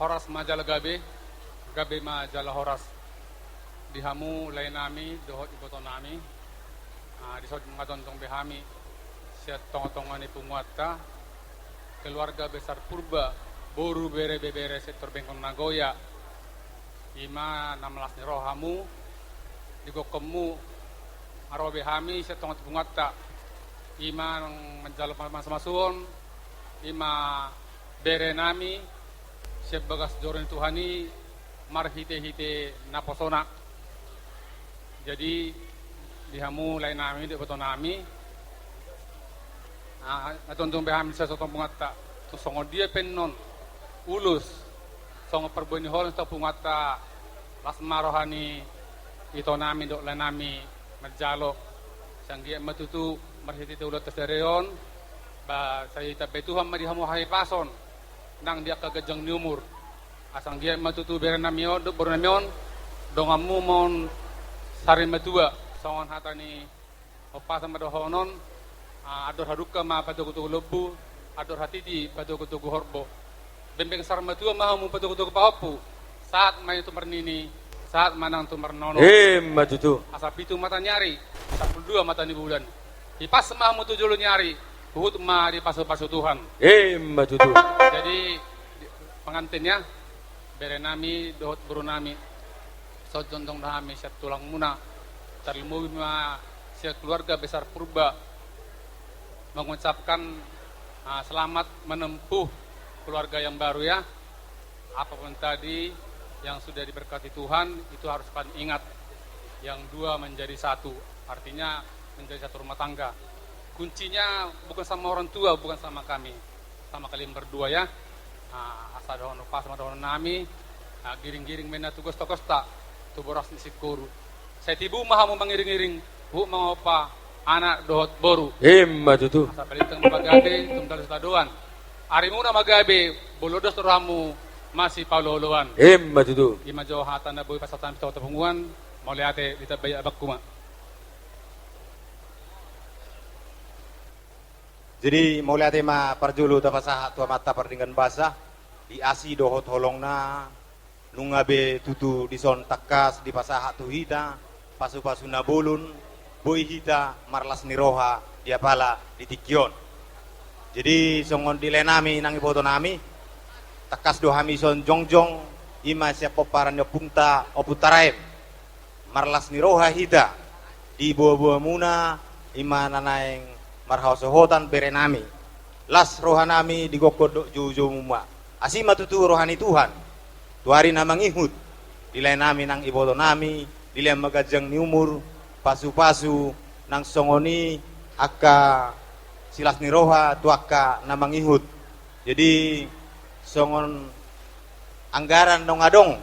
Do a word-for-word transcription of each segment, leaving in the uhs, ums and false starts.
Horas ma jala gabe, gabe ma jala horas. Di hamu lae nami dohot iboto nami, ah, dison ma jongjong be hami sian tongatonga ni punguanta, keluarga besar Purba, boru bere ibebere sektor Bengkong Nagoya. I ma na las ni roha hamu, di gokhonmu, ro be hami sian tonga punguanta. I ma manjalo pasu-pasuon, i ma bere nami, sian bagas joro ni Tuhan i, marhitehite naposona. Jadi, di hamu lae nami, di iboto nami, ah, na jongjong be hami sian tonga punguanta, tung songon dia pe annon, ulos, songon parbue ni holong sian tonga punguanta, las ma roha ni ito nami dohot lae nami manjalo. Sai anggiat ma tutu marhitehite ulaonta sadari on, ba sai ditambai Tuhan ma di hamu hahipason nang di angka ganjang ni umur. Asa anggiat ma tutu bere nami on dohot boru nami on, donganmu ma on sari matua, songon hata ni umpasa ma dohonon, ah, andor hadungka ma patogutogu lombu, andor hatiti patogutogu horbo. Bembeng sari matua ma hamu patogutogu pahompu, sahat ma i tu marnini, sahat ma nang tu marnono. Ima tutu. Asa pitu mata ni ari, sampulu dua mata ni bulan. Hipas ma hamu tu jolo ni ari, huhut ma dipasupasu Tuhan. Ima tutu. Jadi, pengantin ya, bere nami dohot boru nami, dison jongjong do hami sian tulangmuna, tarlumobi ma sian keluarga besar Purba, mengucapkan, ah, selamat menempuh keluarga yang baru ya. Apapun tadi yang sudah diberkati Tuhan, itu harus kalian ingat. Yang dua menjadi satu, artinya menjadi satu rumah tangga. Kuncinya bukan sama orang tua, bukan sama kami, sama kalian berdua ya. Ah, asa dohonon, umpasa ma dohonon nami, ah, giringgiring ma inna tu gosta-gosta, tu boras ni singkoru. Sai tibu ma hamu mangiringiring, huhut mangompa anak dohot boru. Ima tutu. Asa balintang ma gabe, tung talu sitadoan. Arimuna ma gabe, molo dos rohamu masipaolooloan. Ima tutu. Ima jo hata na boi pasahat hami tu tonga punguan, mauliate, ditambai abangku ma. Jadi, mauliate ma parjolo tapasahat tu Amanta Pardenggan Basa, di asi dohot holongna, nunga be tutu dison tangkas dipasahat tu hita pasupasu na bolon, boi hita marlas ni roha di apala di tingki on. Jadi, songon di lae nami nang iboto nami, tangkas do hami dison jongjong, i ma sian pomparan ni ompunta, Ompu Taraem. Marlas ni roha hita di boaboamuna, i ma na naeng marhasohotan bere nami. Las roha nami di gokhon dohot joujoumu ma. Asi ma tutu roha ni Tuhan tu ari na mangihut, di lae nami nang iboto nami, dilehon ma ganjang ni umur, pasupasu, nang songon i angka silas ni roha tu angka na mangihut. Jadi, songon anggaran naung adong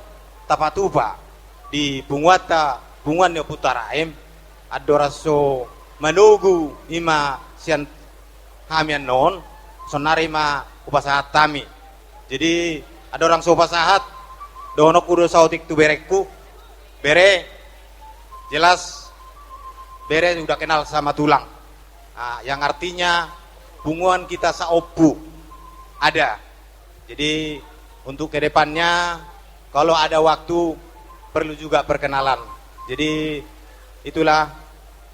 tapatupa di punguanta, punguan ni Ompu Taraem, andorang so manogu i ma sian hami annon, saonari ma hupasahat hami. Jadi, andorang so hupasahat, dohononku do saotik tu berengku, bere, jelas, bere sudah kenal sama tulang. Ah, yang artinya punguan kita saompu ada. Jadi, untuk ke depannya, kalau ada waktu, perlu juga perkenalan. Jadi, itulah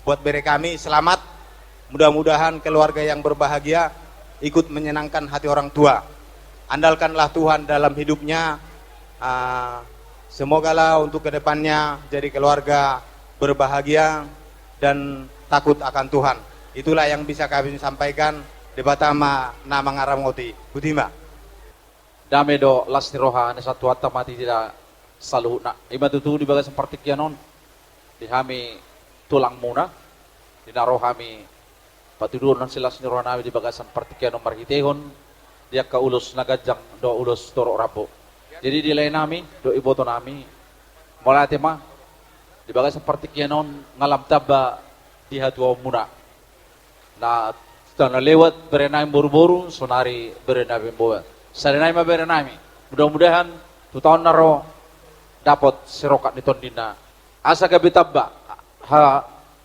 buat bere kami, selamat. Mudah-mudahan keluarga yang berbahagia ikut menyenangkan hati orang tua. Andalkanlah Tuhan dalam hidupnya. Ah, semogalah untuk ke depannya jadi keluarga berbahagia dan takut akan Tuhan. Itulah yang bisa kami sampaikan. Debata ma na mangaramoti. Botima. Dame dohot las ni roha ni Tuhanta ma di hita saluhutna. I ma tutu di bagasan partingkian on, di hami tulangmuna, di na ro hami patuduhon silas ni roha nami di bagasan partingkian on marhitehon di angka ulos na ganjang dohot ulos torop rambu. Jadi di lae nami dohot iboto nami, mauliate ma, di bagasan partingkian on nga lam tamba di hatuaonmuna. Na, na lewat bere nami boruboru, saonari bere nami boa. Sada nai ma bere nami. Mudah-mudahan tu taon na ro dapot sirongkap ni tondina. Asa gabe tamba ha,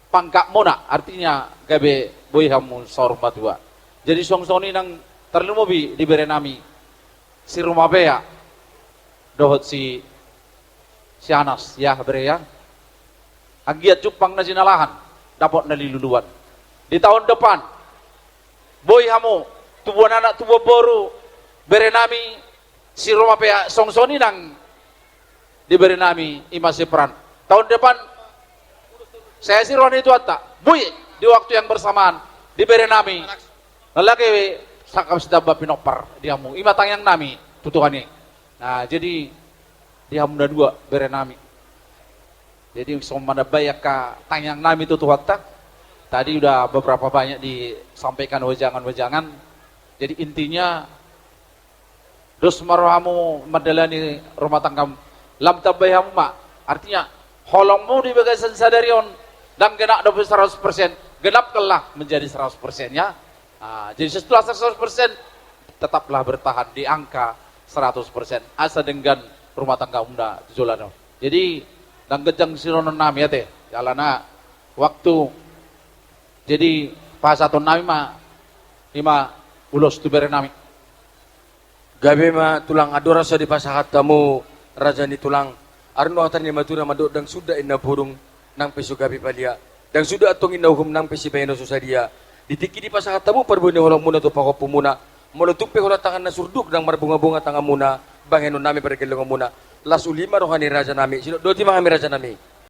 pangkatmuna, artinya gabe boi hamu saur matua. Jadi songon i nang tarlumobi di bere nami si Rumapea, dohot si, si Anas, ya, bere, ya. Anggiat jumpang na jinalahan, dapot na niluluan. Di tahun depan, boi hamu, tubuan anak, tubuan boru, bere nami, si Roma pe songon i nang di bere nami, i ma si Pran. Tahun depan, sai asi roha ni Tuhanta, boi di waktu yang bersamaan, di bere nami, na lage sangkap sitamba pinompar di hamu, i ma tangiang nami tu Tuhan i. Nah, jadi di hamu na dua, bere nami. Jadi, songon manambai angka tangiang nami tu Tuhanta. Tadi udah beberapa banyak disampaikan wejangan-wejangan. Jadi, intinya, dos ma rohamu mandalani rumah tanggamu. Lam tambai hamu ma. Artinya, holongmu di bagasan sadari on, ndang genap dope seratus persen, genapkanlah menjadi seratus persen, ya. Ah, jadi setelah seratus persen, tetaplah bertahan di angka seratus persen. Asa denggan rumah tanggamuna tu joloan on. Jadi, ndang ganjang sidohonon nami ate. Jala na waktu, jadi, pasahaton nami ma, i ma ulos tu bere nami. Gabe ma tulang, andorang so dipasahat hamu raja ni tulang. Arno hata ni natua-tua mandok, ndang suda inna burung, nang pe so gabe palia. Ndang suda antong inna uhum, nang pe sibahenon so sadia. Di tingki dipasahat hamu parbue ni holongmuna tu pahompumuna. Molo tung pe holan tangan na surduk, ndang marbunga-bunga tanganmuna, bahenon nami pargellengonmuna. Las uli ma roha ni raja nami. Sidok doti ma hami raja nami.